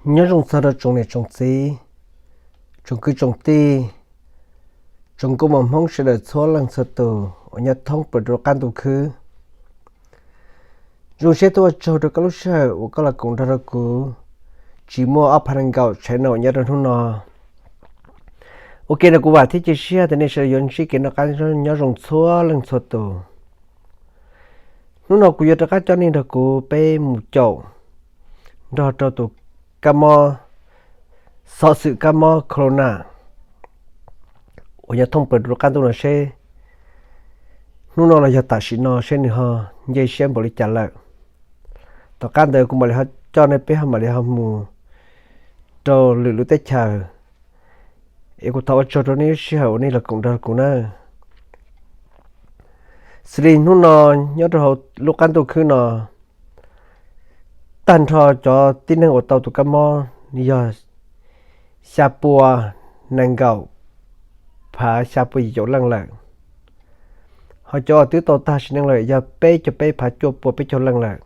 Nyob zoo txog rau tsoom niam tsoom txiv, tsoom kwv tsoom tij, tsoom nkauj muam Hmoob sawv daws txhua leej txhua tus uas nyob thoob plaws rau qab ntuj khwb. Zoo siab tuaj ua tsaug rau koj lub sij hawm uas koj los koom nrog rau kuv tsis muaj ob phav nees nkaum channel uas nyob rau hnub no. Ua ke no kuv vam thiab cia siab tias nej sawv daws yuav ntsib kev noj qab nyob zoo txhua leej txhua tus. Hnub no kuv yuav rov qab coj nej nrog kuv peb mus caum nrog rau tus kab mob, xov xwm kab mob corona uas nyob thoob plaws rau qab ntuj no seb hnub no los yog tam sim no seb nws ho nce siab npaum li cas lawm. Tom qab ntawd kuv mam li ho coj nej peb ho mam li ho mus rau lwm lub teb chaws. Es kuv thov ua tsaug rau nej lub sij hawm uas nej los koom nrog kuv na. Xws li hnub no nyob rau hauv lub qab ntuj khwb no, tag nrho cov tib neeg uas tau tus kab mob yog xya pua nees nkaum phav xya pua yim caum leej lawm. Ho cov uas twb tau tag sim neej lawm yog peb caug peb phav cuaj pua peb caug leej lawm.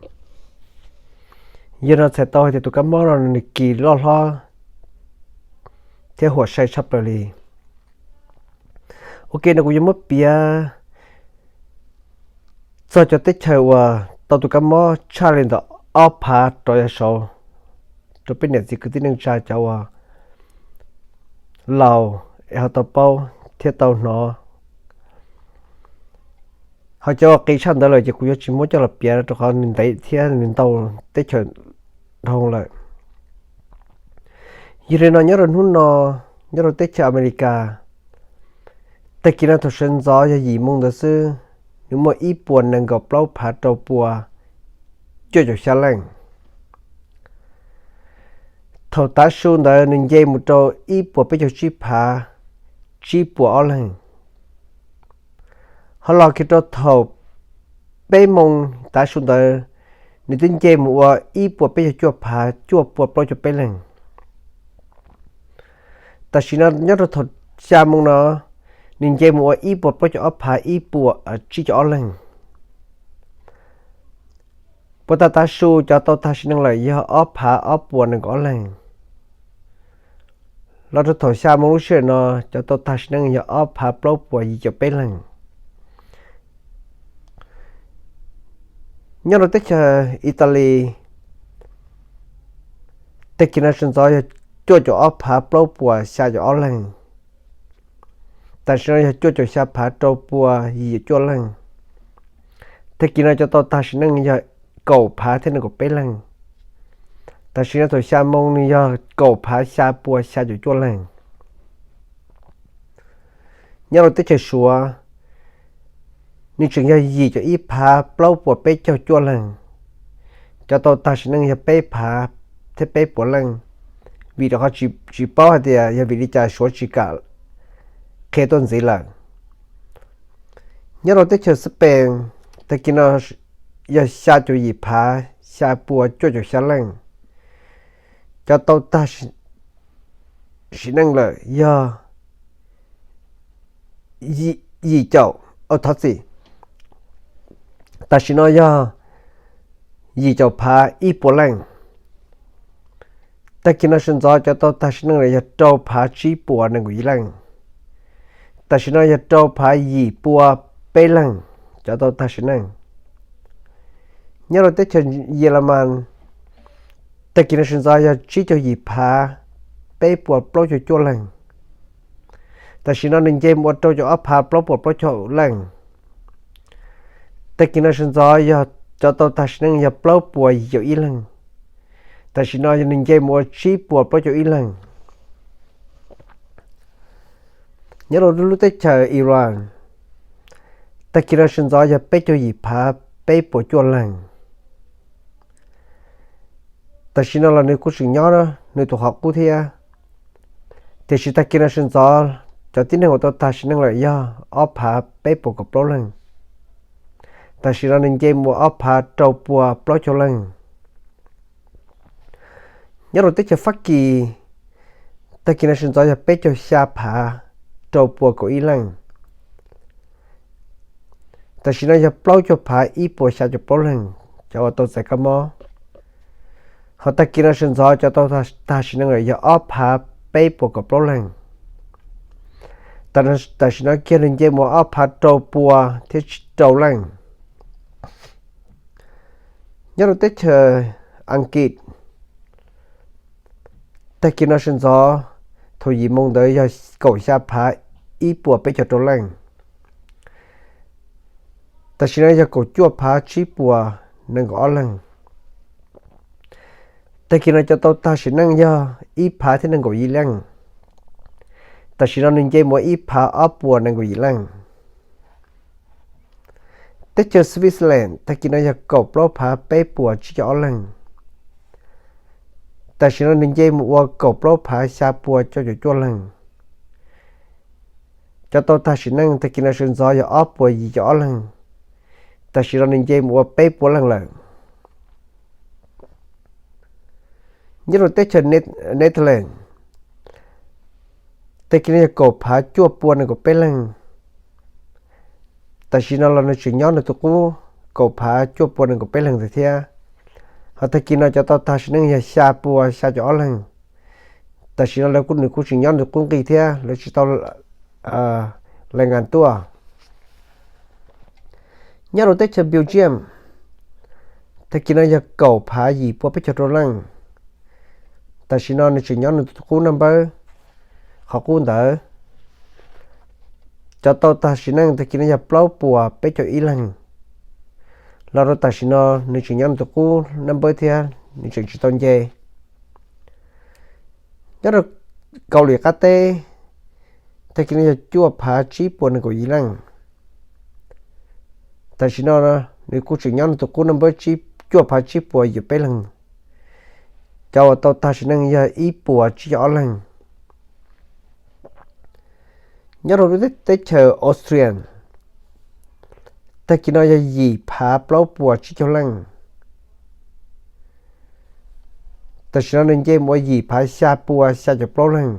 Yog no txhais tau hais tias tus kab mob no nws kis loj hlob thiab huam sai tshaj plaws li. Ua ke no kuv yuav muab piav txog cov teb chaws uas tau tus kab mob tshaj li ntawm ob phav rov yav saud rau peb niam txiv kwv tij neej tsa cov uas laus es ho tau paub thiab tau hnov. Ho cov uas qis tshaj ntawd lawm ces kuv yuav tsis muab coj los piav rau qhov nws ntev thiab nws ntau teb chaws dhau lawm. Yog li no nyob rau hnub no, nyob rau teb chaws Amelikas, tag kis no thaum sawv ntxov yog yim moo ntawd xwb, nws muaj ib puas nees nkaum plaub phav rau pua cuaj caum xya leej. Thaum tav su ntawd nws nce mus rau ib puas peb caug tsib phav tsib puas ob leeg. Ho los kiag rau thaum peb moo tav su ntawd, nws twb nce mus ua ib puas peb caug cuaj phav cuaj pua plaub caug peb leeg. Tam sim no nyob rau thaum xya moo no, nws nce mus ua ib puas plaub caug ob phav ib puas tsib caug ob leeg. Puas tag tav su cov tau tag sim neej lawm yog ob phav ob puas nees nkaum ob leeg. Los rau thaum xya moo lub sij hawm no, cov tau tag sim neej yog ob phav plaub puas yim caum peb leeg. Nyob rau teb chaws Italis, tag kis no sawv ntxov yog cuaj caum ob phav plaub puas xya caum ob leeg. Tam sim no yog cuaj caum xya phav rau pua yim caum cuaj leeg. Tag kis no cov tau tag sim neej yog kaum phav thiab nees nkaum peb leeg. Tam sim no thaum xya moo nws yog kaum phav xya pua xya caum cuaj leeg. Nyob rau teb chaws Suav, nws tseem yog yim caum ib phav plaub puas peb caug cuaj leeg. Cov tau tag sim neej yog peb phav thiab peb puas leej, vim rau qhov tsis paub hais tias yog vim li cas Suav tsis kam qhia tuaj ntxiv lawm. Nyob rau teb chaws Xab Pees, tag kis no yog xya caum yim phav xya pua cuaj caum xya leej. Cov tau tag sim neej lawm yog yim caum, thov txim, tam sim no yog yim caum phav ib puas leej. Tag kis no sawv ntxov cov tau tag sim neej lawm yog rau phav tsib puas nees nkaum ib leej. Tam sim no yog rau phav yim pua peb leeg cov tau tag sim neej. Nyob rau teb chaws Yelamas, tag kis no sawv ntxov yog tsib caug yim phav peb puas plaub caug cuaj leeg. Tam sim no nws nce mus ua rau caum ob phav plaub puas plaub caug leej. Tag kis no sawv ntxov yog cov tau tag sim neej yog plaub puas yim caum ib leeg. Tam sim no yog nws nce mus ua tsib puas plaub caug ib leeg. Nyob rau lub teb chaws Iran, tag kis no sawv ntxov yog peb caug yim phav peb puas cuaj leeg. Tam sim no los nws kuj tseem nyob nws tus qhov qub thiab, tiam sis tag kis no sawv ntxov cov tib neeg uas tau tag sim neej lawm yog ob phav peb puas kaum plaub leeg. Tam sim no nws nce mus ob phav rau pua plaub caug leej. Nyob rau teb chaws Fab Kis, tag kis no sawv ntxov yog peb caug xya phav rau pua kaum ib leej. Tam sim no yog plaub caug phav ib puas xya caum plaub leeg cov uas tau txais kab mob. Ho tag kis no sawv ntxov cov tau tag sim neej lawm yog ob phav peb puas kaum plaub leeg. Tam sim no kiag nws nce mus ob phav rau pua thiab rau leej. Nyob rau teb chaws Askiv, tag kis no sawv ntxov thaum yim moo ntawd yog kaum xya phav ib puas peb caug rau leej. Tam sim no yog kaum cuaj phav tsib puas nees nkaum ob leeg. Tag kis no cov tau tag sim neej yog ib phav thiab nees nkaum yim leej. Tam sim no nws nce mus ib phav ob puas nees nkaum yim leej. Teb chaws Switzerland tag kis no yog kaum plaub phav peb puas tsib caug ob leeg. Tam sim no nws nce mus ua kaum plaub phav xya puas cuaj caum cuaj leeg. Cov tau tag sim neej tag kis no sawv ntxov yog ob puas yim caum ob leeg. Tam sim no nws nce mus ua peb puas leej lawm. Nyob rau teb chaws Netherlands, tag kis no yog kaum phav cuaj puas nees nkaum peb leeg. Tam sim no los nws tseem nyob nws tus qub kaum phav cuaj puas nees nkaum peb leeg ntawd thiab. Ho tag kis no cov tau tag sim neej yog xya puas xya caum ob leeg. Tam sim no lawv kuj, nws kuj tseem nyob nws tus qub nqi thiab, lawv tsis tau lais nkas tuaj. Nyob rau teb chaws Belgium, tag kis no yog kaum phav yim puas peb caug rau leej. Tam sim no nws tseem nyob nws tus qub naj npawb qhov qub ntawd. Cov tau tag sim neej tag kis no yog plaub puas peb caug ib leeg. Los rau tam sim no nws tseem nyob nws tus qub naj npawb thiab nws tseem tsis tau nce. Nyob rau Kaus Lim qab teb, tag kis no yog cuaj phav tsib puas nees nkaum yim leej. Tam sim no nws kuj tseem nyob nws tus qub naj npawb cuaj phav tsib puas yim caum peb leeg. Cov uas tau tag sim neej yog ib puas tsib caug ob leeg. Nyob rau lub teb chaws Austria, tag kis no yog yim phav plaub puas tsib caug leej. Tam sim no nws nce mus ua yim phav xya puas xya caum plaub leeg.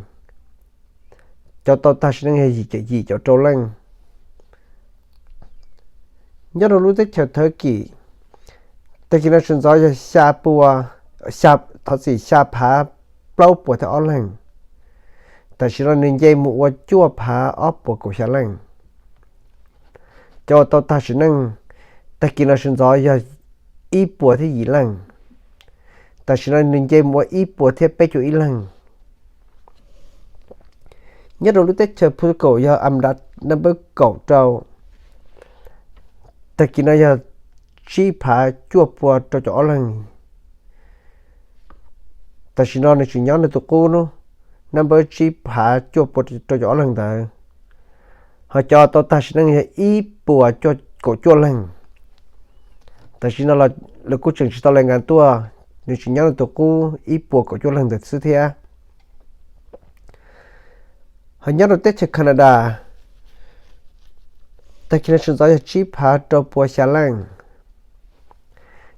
Cov tau tag sim neej yog yim caum rau leej. Nyob rau lub teb chaws Thawv Kim, tag kis no sawv ntxov yog xya puas, thov txim, xya phav plaub puas thiab ob leeg. Tam sim no nws nce mus ua cuaj phav ob puas kaum xya leej. Cov uas tau tag sim neej tag kis no sawv ntxov yog ib puas thiab yim leej. Tam sim no nws nce mus ua ib puas thiab peb caug ib leeg. Nyob rau lub teb chaws Phu Kaum yog Am Dav naj npawb kaum rau, tag kis no yog tsib phav cuaj puas rau caum ob leeg. Tam sim no nws tseem nyob nws tus qub naj npawb tsib phav cuaj puas rau caum ob leeg ntawd. Ho cov tau tag sim neej yog ib puas kaum cuaj leeg. Tam sim no lawv kuj tseem tsis tau lais nkas tuaj, nws tseem nyob nws tus qub ib puas kaum cuaj leeg ntawd xwb thiab. Ho nyob rau teb chaws Canada, tag kis no sawv ntxov yog tsib phav rau puas xya leej.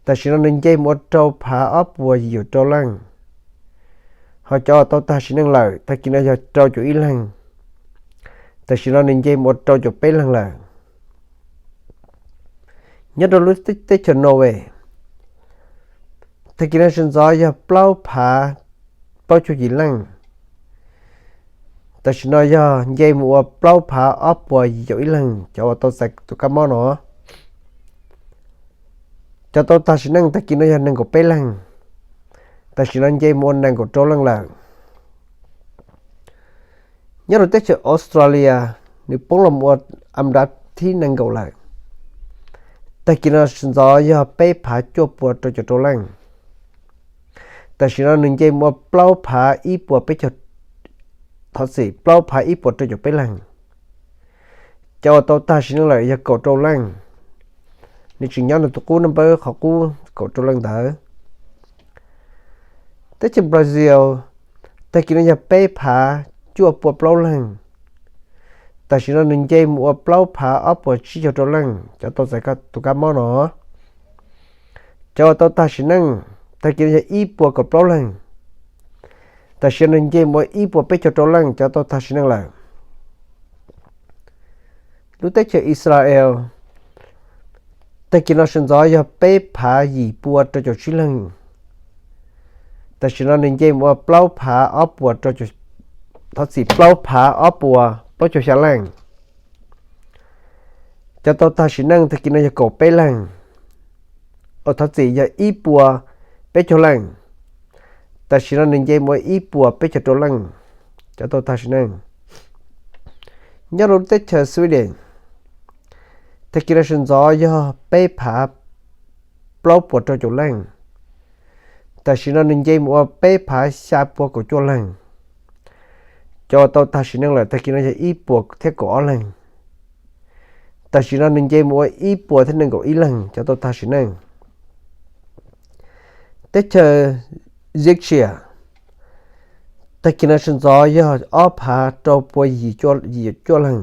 Tam sim no nws nce mus ua rau phav ob puas yim caum rau leej. Ho cov tau tag sim neej lawm tag kis no yog rau caum ib leeg. Tam sim no nws nce mus ua rau caum peb leeg lawm. Nyob rau lub teb chaws Norway, tag kis no sawv ntxov yog plaub phav plaub caug yim leej. Tam sim no yog nce mus ua plaub phav ob puas yim caum ib leeg cov uas tau txais tus kab mob no. Cov tau tag sim neej tag kis no yog nees nkaum peb leeg. Tam sim no nce mus ua nees nkaum rau leej lawm. Nyob rau teb chaws Australia, nws poob los ua Am Dav thib nees nkaum lawm. Tag kis no sawv ntxov yog peb phav cuaj puas rau caum rau leej. Tam sim no nws nce mus ua plaub phav ib puas peb caug, thov txim, plaub phav ib puas rau caum peb leeg. Cov uas tau tag sim neej lawm yog kaum rau leej. Nws tseem nyob nws tus qub naj npawb qhov qub kaum rau leej ntawd. Teb chaws Brazil, tag kis no yog peb phav cuaj puas plaub leeg. Tam sim no nws nce mus ua plaub phav ob puas tsib caug rau leej cov tau txais tus kab mob no. Cov uas tau tag sim neej tag kis no yog ib puas kaum plaub leeg. Tam sim no nws nce mus ua ib puas peb caug rau leej cov tau tag sim neej lawm. Lub teb chaws Israel, tag kis no sawv ntxov yog peb phav yim puas rau caum tsib leeg. Tam sim no nws nce mus ua plaub phav ob puas rau, thov txim, plaub phav ob puas plaub caug xya leej. Cov tau tag sim neej tag kis no yog kaum peb leeg, ua thov txim yog ib puas peb caug leej. Tam sim no nws nce mus ua ib puas peb caug rau leej cov tau tag sim neej. Nyob rau teb chaws Sweden, tag kis no sawv ntxov yog peb phav plaub puas rau caum leej. Tam sim no nws nce mus ua peb phav xya puas kaum cuaj leeg. Cov tau tag sim neej lawm tag kis no yog ib puas thiab kaum ob leeg. Tam sim no nws nce mus ua ib puas thiab nees nkaum ib leeg cov tau tag sim neej. Teb chaws Czechia, tag kis no sawv ntxov yog ob phav rau puas yim cuaj leeg.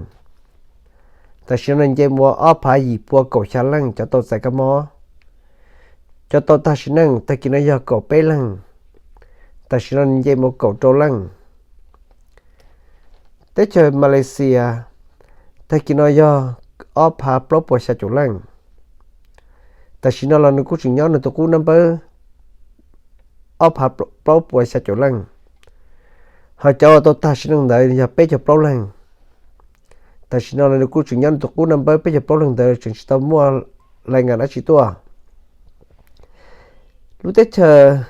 Tam sim no nws nce mus ua ob phav yim puas kaum xya leej cov tau txais kab mob. Cov tau tag sim neej tag kis no yog kaum peb leeg. Tam sim no nws nce mus ua kaum rau leej. Teb chaws Malaysia, tag kis no yog ob phav plaub puas xya caum leej. Tam sim no los nws kuj tseem nyob nws tus qub naj npawb ob phav plaub puas xya caum leej. Ho cov uas tau tag sim neej ntawd yog peb caug plaub leeg. Tam sim no los nws kuj tseem nyob nws tus qub naj npawb peb caug plaub leeg ntawd tseem tsis tau muaj lais nkas dab tsi tuaj. Lub teb chaws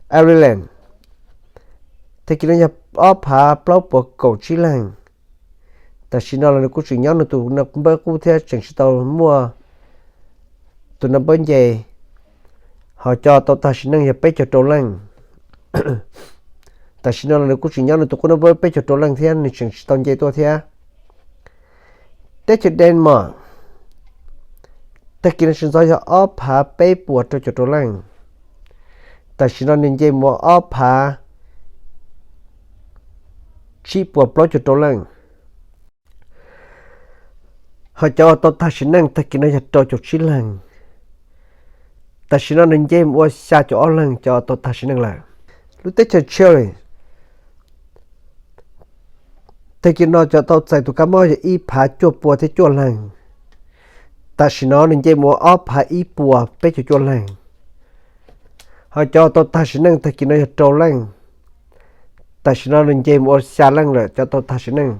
Ireland, tag kis no yog ob phav plaub puas kaum tsib leeg. Tam sim no los nws kuj tseem nyob nws tus naj npawb qub thiab tseem tsis tau muaj tus naj npawb nce. Ho cov tau tag sim neej yog peb caug rau leej. Tam sim no los nws kuj tseem nyob nws tus qub naj npawb peb caug rau leej thiab nws tseem tsis tau nce tuaj thiab. Teb chaws Denmark, tag kis no sawv ntxov yog ob phav peb puas rau caum rau leej. Tam sim no nws nce mus ob phav tsib puas plaub caug rau leej. Ho cov tau tag sim neej tag kis no yog rau caum tsib leeg. Tam sim no nws nce mus ua xya caum ob leeg cov tau tag sim neej lawm. Lub teb chaws Chile, tag kis no cov tau txais tus kab mob yog ib phav cuaj puas thiab cuaj leeg. Tam sim no nws nce mus ua ob phav ib puas peb caug cuaj leeg. Ho cov tau tag sim neej tag kis no yog rau leej. Tam sim no nws nce mus ua xya leej lawm cov tau tag sim neej.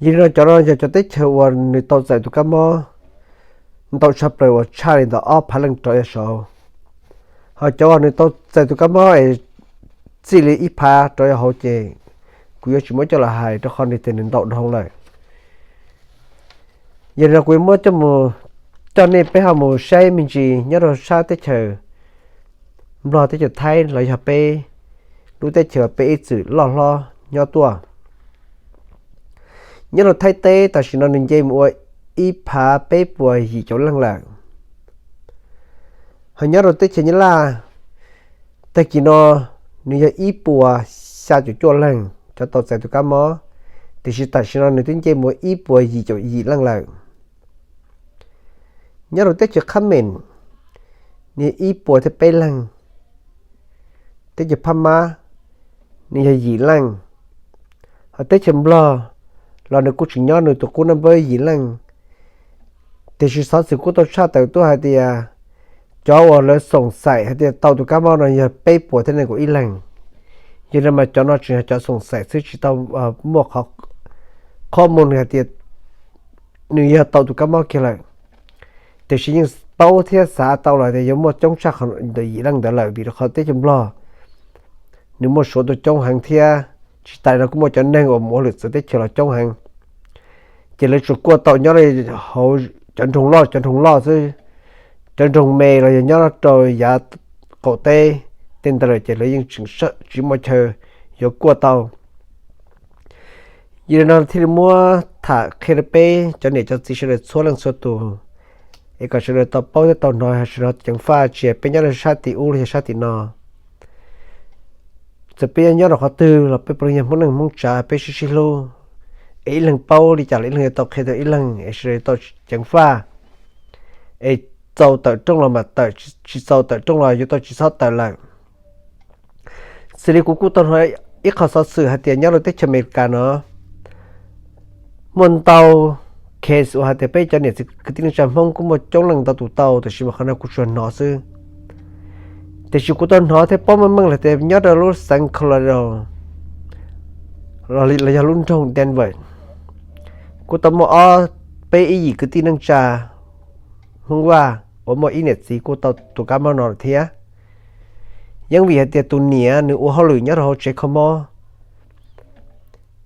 Yog li no cov no yog cov teb chaws uas nws tau txais tus kab mob ntau tshaj plaws uas tshaj li ntawm ob phav leej rov yav saud. Ho cov uas nws tau txais tus kab mob es txij li ib phav rov yav hauv ces kuv yuav tsis muab coj los hais rau qhov nws tias nws ntau dhau lawm. Yog li no kuv yuav muab coj mus, coj nej peb ho mus saib me ntsis nyob rau sab teb chaws Nplog, teb chaws Thaib los yog peb lub teb chaws peb ib txwm loj hlob nyob tuaj. Nyob rau Thaib teb tam sim no nws nce mus ua ib phav peb puas yim caum leej lawm. Ho nyob rau teb chaws Nyab Laj, tag kis no nws yog ib puas xya caum cuaj leeg cov tau txais tus kab mob, tiam sis tam sim no nws twb nce mus ua ib puas yim caum yim leej lawm. Nyob rau teb chaws Qhab Meem, nws yog ib puas thiab peb leeg. Teb chaws Phab Mab, nws yog yim leej. Ho teb chaws Nplog los nws kuj tseem nyob nws tus qub naj npawb yim leej. Tiam sis xov xwm kuj tau tshaj tawm tuaj hais tias cov uas lawv xoom xaim hais tias tau tus kab mob no yog peb puas thiab nees nkaum ib leeg. Yog li no mas cov no tseem yog cov xoom xaim xwb, tsis tau muaj qhov qhov muag nws hais tias nws yog tau tus kab mob kiag lawm. Tiam sis yeej paub thiab xav tau los tias yuav muaj coob tshaj qhov ntawm yim leej ntawd lawm, vim rau qhov teb chaws Nplog nws muaj suav tuaj coob heev thiab tsis tas li no kuj muaj cov neeg uas mus ua lwm txawv teb chaws los coob heev. Ces lawv tsuas kuaj tau nyob li hauv cov nroog loj, cov nroog loj xwb. Cov nroog me los yog nyob rau yav qaum teb tej ntawd lawm ces lawv yeej tseem tsis muaj chaw yuav kuaj tau. Yog li no thiaj li muab tham qhia rau peb cov niam cov txiv sawv daws txhua leej txhua tus, es kom sawv daws tau paub thiab tau hnov, sawv daws ceev faj, tsis hais peb nyob rau sab tim ub los yog sab tim no. Txawm peb nyob rau qhov twg los peb puav leej yog Hmoob neej Hmoob tsav, peb sib sib hlub, es ib leeg paub li cas los ib leeg yuav tau qhia rau ib leeg, es sawv daws tau ceev faj, es txaus tawm rooj los mam tawm, tsis txaus tawm rooj los yuav tau tsis txhob tawm lawm. Xws li kuv kuj tau hnov ib qho xov xwm hais tias nyob rau teb chaws Amelikas no muaj ntau case uas hais tias peb cov niam txiv kwv tij neej tsa Hmoob kuj muaj coob leej ntau tus tau, tab sis mas qhov no kuv tsuas hnov xwb. Tiam sis kuv tau hnov thiab paub meej meej los tias nyob rau lub xeev Colorado los yog lub nroog Denver, kuj tau muaj ob peb ib yim kwv tij neej tsa Hmoob Vaj uas muaj ib niam txiv kuj tau tus kab mob no lawm thiab. Yeej vim hais tias tus niam nws ua hauj lwm nyob rau hauv tsev kho mob,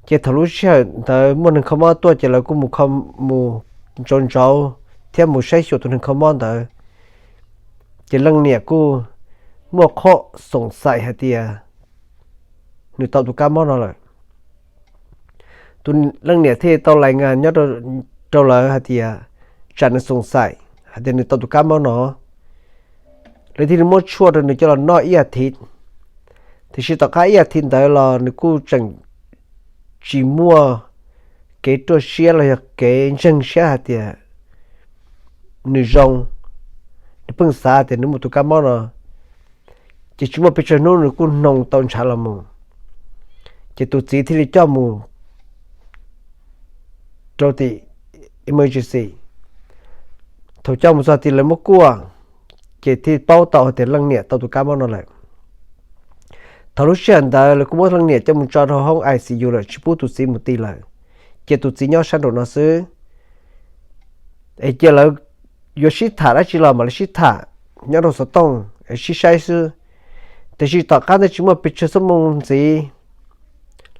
ces thaum lub sij hawm ntawd muaj neeg kho mob tuaj ces lawv kuj mus kho, mus ntsauv ntsauv thiab mus saib xyuas tus neeg kho mob ntawd, ces leej niam kuj muaj qhov xoom xaim hais tias nws tau tus kab mob no lawm. Tus leej niam thiaj tau lais ngas nyob rau lawv hais tias tsam nws xoom xaim hais tias nws tau tus kab mob no, lawv thiaj li muab tshuaj rau nws coj los noj ib as thiv. Tiam sis tom qab ib as thiv ntawd los nws kuj tseem tsis muaj kev ruaj siab los yog kev ntseeg siab hais tias nws zoo, nws pheej xav tias nws muaj tus kab mob no, ces tsis muaj pes tsawg hnub nws kuj hnoos tau ntshav los mus. Ces tus txiv thiaj li coj mus rau tim emergency. Thaum coj mus txog tim lawv muab kuaj, ces thiaj paub tau hais tias leej niam tau tus kab mob no lawm. Thaum lub sij hawm ntawd lawv kuj muab leej niam coj mus tso rau hoob I C U lawm, tsis pub tus txiv mus ti lawm, cia tus txiv nyob sab nraum no xwb. Es cia lawv yuav sib tham dab tsi los mam li sib tham nyob rau xov tooj es sib saib xwb. Tiam sis tom qab ntawd tsis muaj pes tsawg xuab moos ntxiv,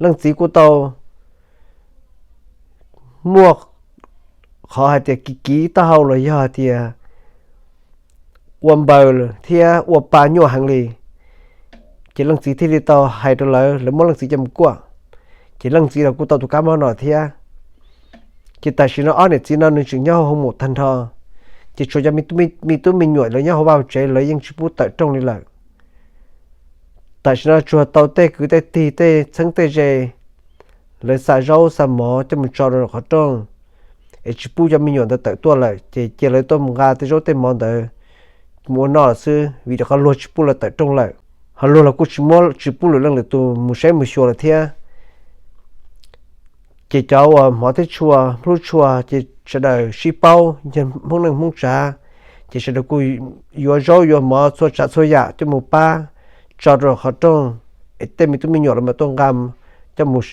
leej txiv kuj tau muaj qhov hais tias kiv kiv taub hau los yog hais tias ua npaws thiab ua pa nyuaj heev li. Ces leej txiv thiaj li tau hais rau lawv, lawv muab leej txiv coj mus kuaj, ces leej txiv los kuj tau tus kab mob no thiab. Ces tam sim no ob niam txiv no nws tseem nyob hauv hoo maum tag nrho, ces tshuav cov me tub me nyuam lawv nyob hauv vaj hauv tsev lawv yeej tsis pub tawm rooj li lawm. Tam sim no tsuas tau tej kwv tej tij tej txheeb tej ze lawv xa zaub xa mov coj mus tso rau qhov rooj, es tsis pub cov me nyuam ntawd tawm tuaj lawm, ces cia lawv tuaj mus nqa tej zaub tej mov ntawd mus ua noj lawm xwb, vim rau qhov luag tsis pub lawv tawm rooj lawm, ho luag los kuj tsis muab, tsis pub lwm leej lwm tus mus saib mus xyuas lawm thiab. Ces cov uas hmov thiab tshua, hlub tshua, ces sawv daws sib paub yog Hmoob neej Hmoob tsav, ces sawv daws kuj yuav zaub yuav mov txhua tsav txhua yam coj mus pab tso rau qhov rooj, es tej me tub me nyuam los mas tuaj nqa coj mus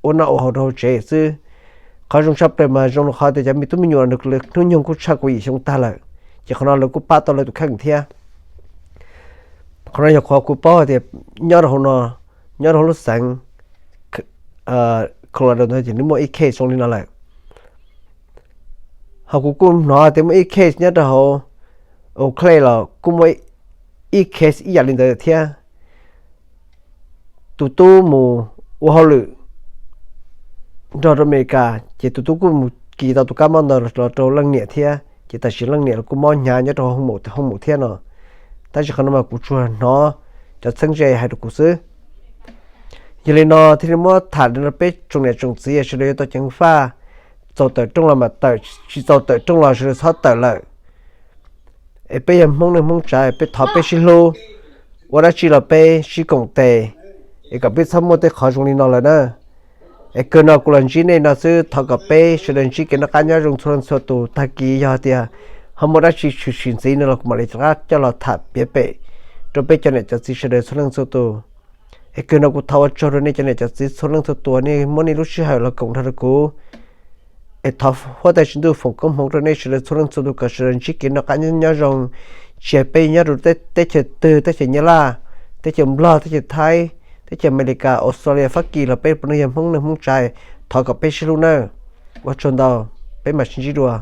ua noj ua haus rau hauv tsev xwb. Qhov zoo tshaj plaws mas zoo rau qhov tias cov me tub me nyuam no hnub nyoog kuj tshaj kaum yim xyoo tag lawm, ces qhov no lawv kuj pab tau lawv tus kheej thiab. Qhov no yog qhov kuv paub hais tias nyob rau hauv no, nyob rau hauv lub xeev Colorado no ces nws muaj ib case zoo li no lawm. Ho kuv kuj hnov tias muaj ib case nyob rau hauv Oakland los kuj muaj ib case ib yam li ntawd thiab. Tus tub mus ua hauj lwm nrog rau Amelikas, ces tus tub kuj mus kis tau tus kab mob ntawd los rau leej niam thiab, ces tam sim leej niam los kuj mob hnyav nyob rau hoo maum thiab no. Tab sis qhov no mas kuv tsuas hnov cov txheeb ze hais rau kuv xwb. Yog li no thiaj li muab tham rau peb tsoom niam tsoom txiv sawv daws yuav tau ceev faj, txaus tawm rooj los mas tawm, tsis txaus tawm rooj los sawv daws txhob tawm lawm. Es peb yog Hmoob neej Hmoob tsav, peb thov peb sib hlub, ua dab tsi los peb sib koom tes, es kom peb txhob muaj tej qhov zoo li no lawm na. Es kawg no kuv los ntsib nej no xwb, thov kom peb sawv daws ntsib kev noj qab nyob zoo txhua leej txhua tus. Tag kis yog tias ho muaj dab tsi tshwm sim ntxiv no los kuv mam li rov qab coj los tham piav pem rau peb cov niam cov txiv sawv daws txhua leej txhua tus. Es kawg no kuv thov ua tsaug rau nej cov niam cov txiv txhua leej txhua tus, nej muab nej lub sij hawm los koom nrog rau kuv. Es thov huab tais tswv ntuj foom koob hmoov rau nej sawv daws txhua leej txhua tus kom sawv daws ntsib kev noj qab nyob zoo, tsis hais peb nyob rau teb chaws twg, teb chaws Nyab Laj, teb chaws Nplog, teb chaws Thaib, teb chaws Amelikas, Australia, Fab Kis los peb puav leej yog Hmoob neej Hmoob tsav. Thov kom peb sib hlub nawb. Ua tsaug ntau, peb mam sib ntsib dua.